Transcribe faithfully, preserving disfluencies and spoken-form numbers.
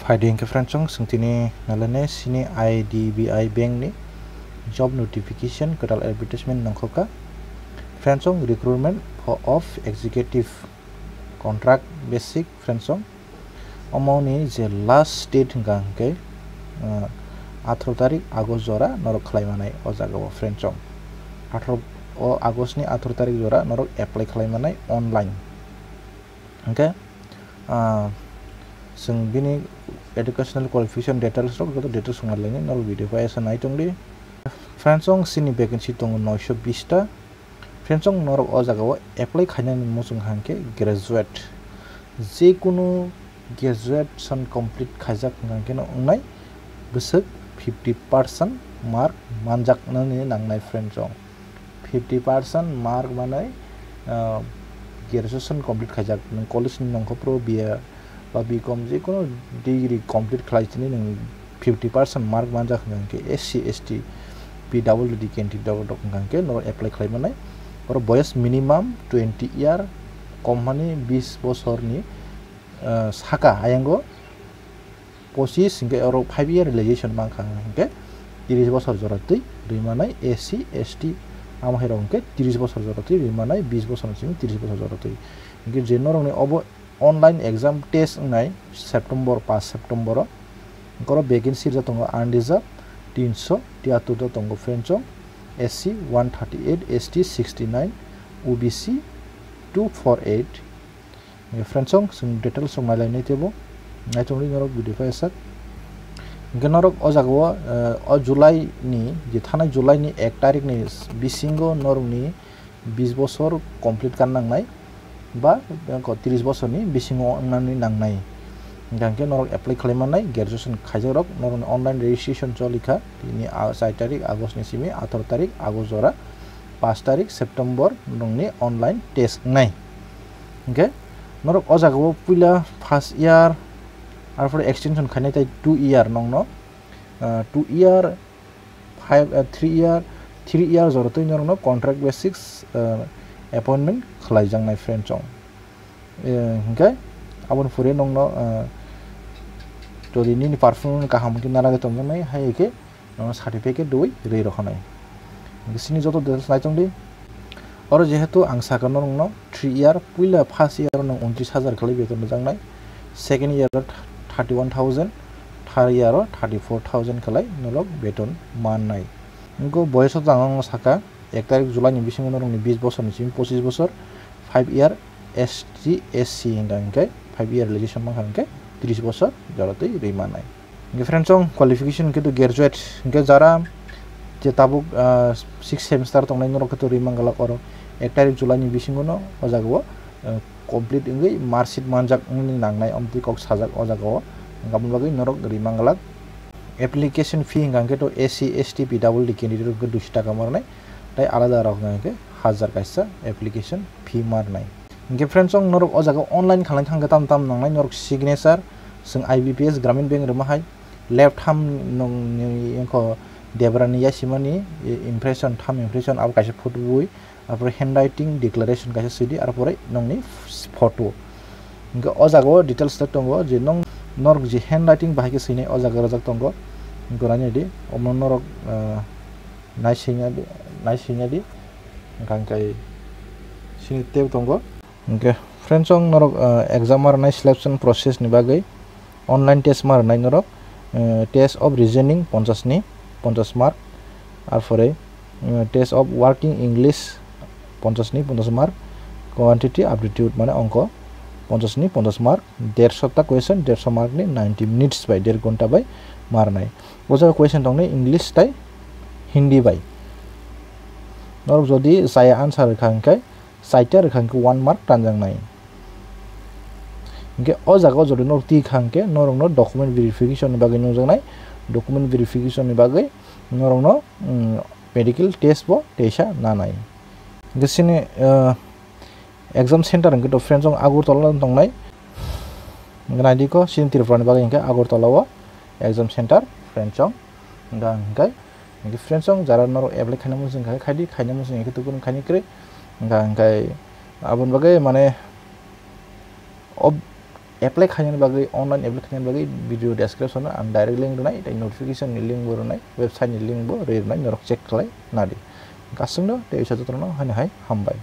Hai di hwnkhe friends, chwng tini nalane sini I D B I bank ni job notification kwtal advertisement nongkhorkha. Friends, recruitment for, of executive contract basic, friends. Omo ni je last date hwnkha hwnkhe, uh, atharo tarik August jora norok khlai manai o jaga o, friends. Atharo, o August ni atharo tarik jora norok apply khlai manai online. Hwnkhe, ah, chwng bini educational qualification details rok joto details wng laini norok video bai asa nai tongdi. Friends, chwng sini vacancy tongo noisho bish ta. Friends, chwng norok o jaga o apply khainani muchung hwnkhe graduate, jekunu graduation complete khaijak hwnkhe no wngnai bwswk fifty percent mark manjaknani nangnai, friends. Chwng fifty percent mark manwi, ah, graduation complete khaijak, nwng college ni nongkha phuru B A ba B Com jekunu degree complete khlai chini nwng fifty percent mark manjak hwnkha hwnkhe S C, S T, P W D candidate rok hwnkha hwnkhe norok apply khlai manai. Oro boyes minimum twenty year, kom hani bis bosorni, ah, saka, ayango pochis hwnkhe oro five year realization mankha hwnkhe tris bosor jora twi rwi manai S C, S T, amo hai rok hwnkhe tris bosor jora twi rwi manai, bis bosor ni simi tris bosor jora twi. Hwnkhe je norokni obo online exam test wngnai September, pas September o, hwnkhe oro vacancy rijak tongo unreserved tinso tiyattor ta tongo, friends, chwng S C one thirty eight, S T sixty nine, O B C two four eight. Hwnkhe friends, chwng, chwng details rok nai lainai teibo. Nai tongdi norok video khe sak. Hwnkhe norok o jaga o, eh, o July ni, je thanai July ni ek tarik ni bisingo norokni bis bosor complete kan nangnai ba, eh, ko tris bosor ni bisingo wngnani nangnai. Hwnkhe norok apply khlai manai, graduation khaijak rok, norokni online registration cholikha, tini a, char tarik August ni simi atharo tarik August jora, pas tarik September nongni online test wngnai. Hwnkhe norok o jaga o puila first year, arpore extension khainai tei two year nongno, ah, two year, five, ah, three year, three year jora twi norokno contract basis, ah, appointment khlaijaknai, friends, chwng. Eh, hwnkhe aboni pore nongno, ah, jodi nini performance kaham khe nana khe tongjaknai, hai khe nono certificate rwi rwi rokhanai. Hwnkhe sini joto details nai tongdi. Oro jehetu ang saka norokno three year, puila first year o nong untris hajar khlai beton rwjaknai, second year o thirty one thousand, third year o thirty four thousand khlai norok beton mannai. Hwnkhe boyes o tang ang saka, ek tarik July ni bisingo norokni bis bosor ni simi pochis bosor, five year S T S C hwnkha hwnkhe five year realization mankha hwnkhe tris bosor jora twi rwi manai. Hwnkhe friends, chwng qualification hwnkhe to graduate, hwnkhe jara je tabuk, ah, six semester tongnai norok khe to rwi mangalak oro ek tarik July ni bisingo no o jaga o, ah, complete wngwi mark sheet manjak wngwi nangnai, omtwi kok sajak o jaga o, hwnkhe aboni bagwi norok rwi mangalak. Application fee hwnkha hwnkhe to S C, S T, P W D candidate hwnkhe duiso taka marnai, tei alada rok hwnkha hwnkhe hajar kaisa application fee marnai. Hwnkhe friends, chwng norok o jaga online khalai thangkhe tam tam nangnai, norok signature, chwng I B P S Gramin Bank rwma hai, left ham nongni wngkha Debra ni yasimani impression, thumb impression, abo kaisa photo bui, arpore handwriting declaration kaisa sidi, arpore nongni photo. Hwnkhe o jaga o details tak tongo je nong, norok je handwriting bahai khe swinai o jaga rwjak tongo. Hwnkhe nainai di, omo norok, ah, naisingya di, naisingya di, hwnkhe sini tei tongo. Hwnkhe friends, chwng norok, ah, exam ma rwnai selection process ni bagwi online test ma rwnai norok, eh, test of reasoning ponchash ni ponchash mark, arpore, eh, test of working English ponchash ni ponchash mark, quantitative aptitude mane ongko ponchash ni ponchash mark, dersho ta question, dersho mark ni ninety minutes bai, der ghonta bai ma rwnai. O jaga question tongnai English tai Hindi bai. Norok jodi chaya answer rwkha hwnkhe, chaita rwkha hwnkhe one mark tanjaknai. Hwnkhe o jaga o jodi norok twi kha hwnkhe norokno document verification ni bagwi nukjaknai, document verification ni bagwi norokno, mm, medical test bo teisa nanai. Hwnkhe sini, ah, exam center hwnkhe to friends chwng Agartala tongnai. Hwnkhe naidi kho sini Tripura ni bagwi hwnkhe Agartala o exam center, friends chwng. Hwnkhe hwnkhe, hwnkhe friends chwng jara norok apply khaina muchung kha khaidi, khaina muchung khe tubun khaini kwrwi. Hwnkhe hwnkhe aboni bagwi mane ob-, Apply khainani bagwi, online apply khainani bagwi video description o ang direct link rwnai, tei notification ni link bo rwnai, website ni link bo rwi rwnai, norok check khlai nadi. Kasungno tei uisa jotono haino hai hambai.